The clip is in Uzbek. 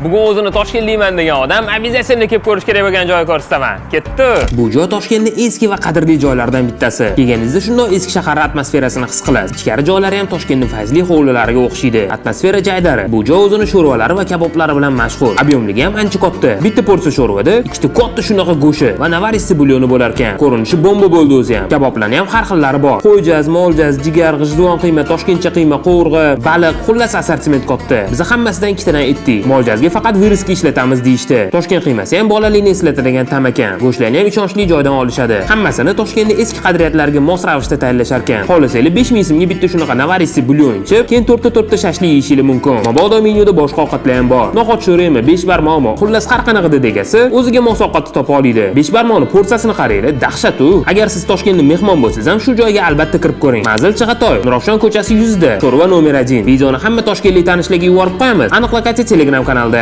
Bugun o'zini toshkentlikman degan odam обязательно kelib ko'rish kerak bo'lgan joyni ko'rsataman. Ketdi. Bu joy Toshkentning eski va qadrli joylaridan bittasi. Kelganingizda shundoq eski shahar atmosferasini his qilasiz. Ichkari joylari ham Toshkentning fayzli hovlilariga o'xshaydi. Atmosfera jaydari. Bu joy o'zini sho'rvalari va kaboblari bilan mashhur. Объем ligi ham ancha katta. Bitta porsiya sho'rvada ikkita katta shunaqa go'shti va наваристый bulyoni bo'lar ekan. Ko'rinishi bomba bo'ldi o'zi ham. Kaboblarni ham har xillari bor. Qo'yjaz, moljaz, jigar, g'ijduvon qiyma, toshkentcha qiyma, qovurg'a, baliq, xullas, assortiment katta. Biz hammasidan ikkitadan etdik. Moljazga faqat вырезка ishlatamiz deyishdi. Toshkent qiymasi ham bolalikni eslatadigan ta'm ekan. Go'shtlarni ham ishonchli joydan olishadi. Hammasini Toshkentda eski qadriyatlarga mos ravishda tayyorlashar ekan. Xohlasanglar 5000 so'mga bitta shunaqa наваристый bulyon ichib, keyin to'rtta to'rtta shashlik yeyishingiz mumkin. Mabodo menyuda boshqa ovqatlar ham bor. No'xat sho'rimi, besh barmoqmi, xullas, har qanaqa degasi o'ziga mos ovqatni topa oladi. Besh barmoqni porsiyasini qaranglar, dahshat u. Agar siz Toshkentda mehmon bo'lsangiz ham, shu joyga albatta kirib ko'ring. Manzil: Chig'atoy, Nurafshon ko'chasi 100 da. Sho'rva nomer 1. Videoni hamma toshkentlik tanishlarga yuborib qo'yamiz. Aniq lokatsiya Telegram kanalida.